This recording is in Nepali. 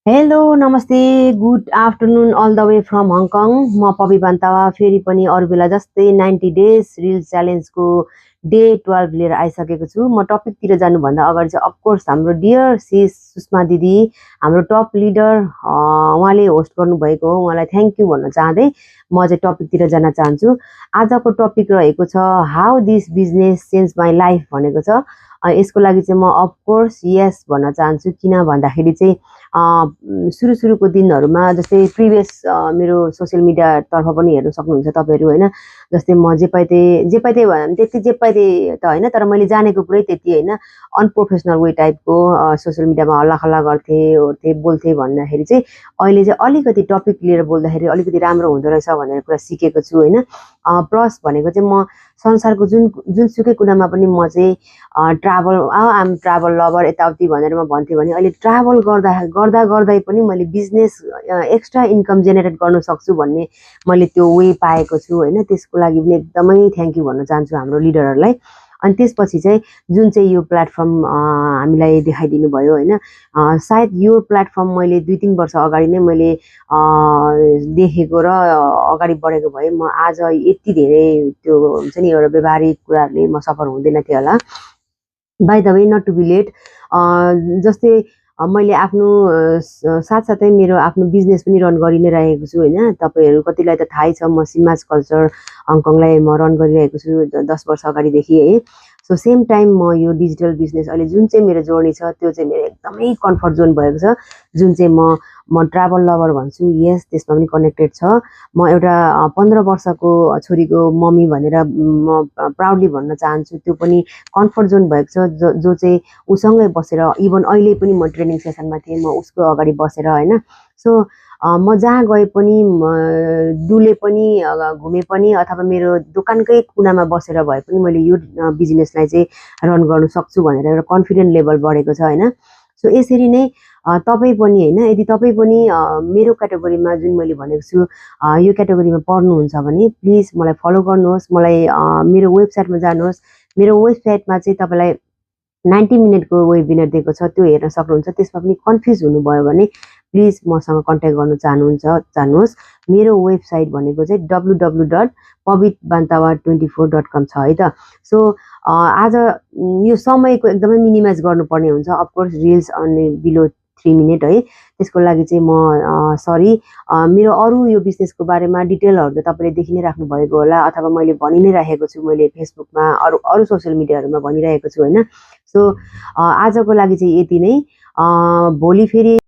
हेलो नमस्ते good afternoon all the way from Hong Kong. म पपी बान्तावा फेरि पनि अरू बेला जस्तै 90 डेज रिल्स च्यालेन्जको डे 12 लिएर आइसकेको छु। म टपिकतिर जानुभन्दा अगाडि चाहिँ अफकोर्स हाम्रो डियर सिस सुषमा दिदी, हाम्रो टप लिडर, उहाँले होस्ट गर्नुभएको हो, उहाँलाई थ्याङ्क यू भन्न चाहँदै म चाहिँ टपिकतिर जान चाहन्छु। आजको टपिक रहेको छ how this business change my life भनेको छ। यसको लागि चाहिँ म अफकोर्स यस भन्न चाहन्छु। किन भन्दाखेरि चाहिँ सुरु सुरुको दिनहरूमा जस्तै प्रिभियस मेरो सोसियल मिडियातर्फ पनि हेर्न सक्नुहुन्छ तपाईँहरू होइन। जस्तै म जे पाइते भने त्यति जे पाइते त होइन, तर मैले जानेको कुरै त्यति होइन, अनप्रोफेसनल वे टाइपको सोसियल मिडियामा हल्लाखल्ला गर्थेँ बोल्थेँ भन्दाखेरि चाहिँ अहिले चाहिँ अलिकति टपिक लिएर बोल्दाखेरि अलिकति राम्रो हुँदो रहेछ भनेर कुरा सिकेको छु होइन। प्लस भनेको चाहिँ म संसारको जुनसुकै कुरामा पनि म चाहिँ ट्राभल आम ट्राभल लभर यताउति भनेर म भन्थेँ भने अहिले ट्राभल गर्दै पनि मैले बिजनेस एक्स्ट्रा इन्कम जेनेरेट गर्न सक्छु भन्ने मैले त्यो वे पाएको छु होइन। त्यसको लागि पनि एकदमै थ्याङ्क यू भन्न चाहन्छु हाम्रो लिडरहरूलाई। अनि त्यसपछि चाहिँ जुन चाहिँ यो प्लेटफर्म हामीलाई देखाइदिनु भयो होइन, सायद यो प्लेटफर्म मैले 2-3 वर्ष अगाडि नै मैले देखेको र अगाडि बढेको भए म आज यति धेरै त्यो हुन्छ नि एउटा व्यवहारिक कुराहरूले म सफल हुँदैन थिएँ होला। By the way not to be late, जस्तै मैले आफ्नो साथसाथै मेरो आफ्नो बिजनेस पनि रन गरि नै रहेको छु होइन। तपाईँहरू कतिलाई त थाहै छ म सिमाज कल्चर हङकङलाई म रन गरिरहेको छु 10 वर्ष अगाडिदेखि है। सो सेम टाइम म यो डिजिटल बिजनेस अहिले जुन चाहिँ मेरो जर्नी छ त्यो चाहिँ मेरो एकदमै कम्फर्ट जोन भएको छ, जुन चाहिँ म ट्राभल लभर भन्छु। यस, त्यसमा पनि कनेक्टेड छ। म एउटा 15 वर्षको छोरीको मम्मी भनेर म प्राउडली भन्न चाहन्छु। त्यो पनि कम्फर्ट जोन भएको छ, जो चाहिँ उसँगै बसेर इभन अहिले पनि म ट्रेनिङ सेसनमा थिएँ, म उसको अगाडि बसेर होइन। सो म जहाँ गए पनि डुले पनि घुमे पनि अथवा मेरो दोकानकै कुनामा बसेर भए पनि मैले यो बिजनेसलाई चाहिँ रन गर्नु सक्छु भनेर एउटा कन्फिडेन्ट लेभल बढेको छ होइन। सो यसरी नै तपाईँ पनि होइन, यदि तपाईँ पनि मेरो क्याटेगोरीमा जुन मैले भनेको छु यो क्याटेगोरीमा पर्नुहुन्छ भने प्लिज मलाई फलो गर्नुहोस्, मलाई मेरो वेबसाइटमा जानुहोस्। मेरो वेबसाइटमा चाहिँ तपाईँलाई 90 मिनटको वेबिनार दिएको छ, त्यो हेर्न सक्नुहुन्छ। त्यसमा पनि कन्फ्युज हुनुभयो भने प्लिज मसँग कन्ट्याक्ट गर्नु चाहनुहोस्। मेरो वेबसाइट भनेको चाहिँ www.pavitbantawa24.com छ है त। सो आज यो समयको एकदमै मिनिमाइज गर्नुपर्ने हुन्छ अफकोर्स, रिल्स अनि बिलो 3 मिनट है। त्यसको लागि चाहिँ म सरी। मेरो अरू यो बिजनेसको बारेमा डिटेलहरू त तपाईँले देखि नै राख्नु भएको होला, अथवा मैले भनि नै राखेको छु, मैले फेसबुकमा अरू सोसियल मिडियाहरूमा भनिरहेको छु होइन। सो आजको लागि चाहिँ यति नै। भोलि फेरि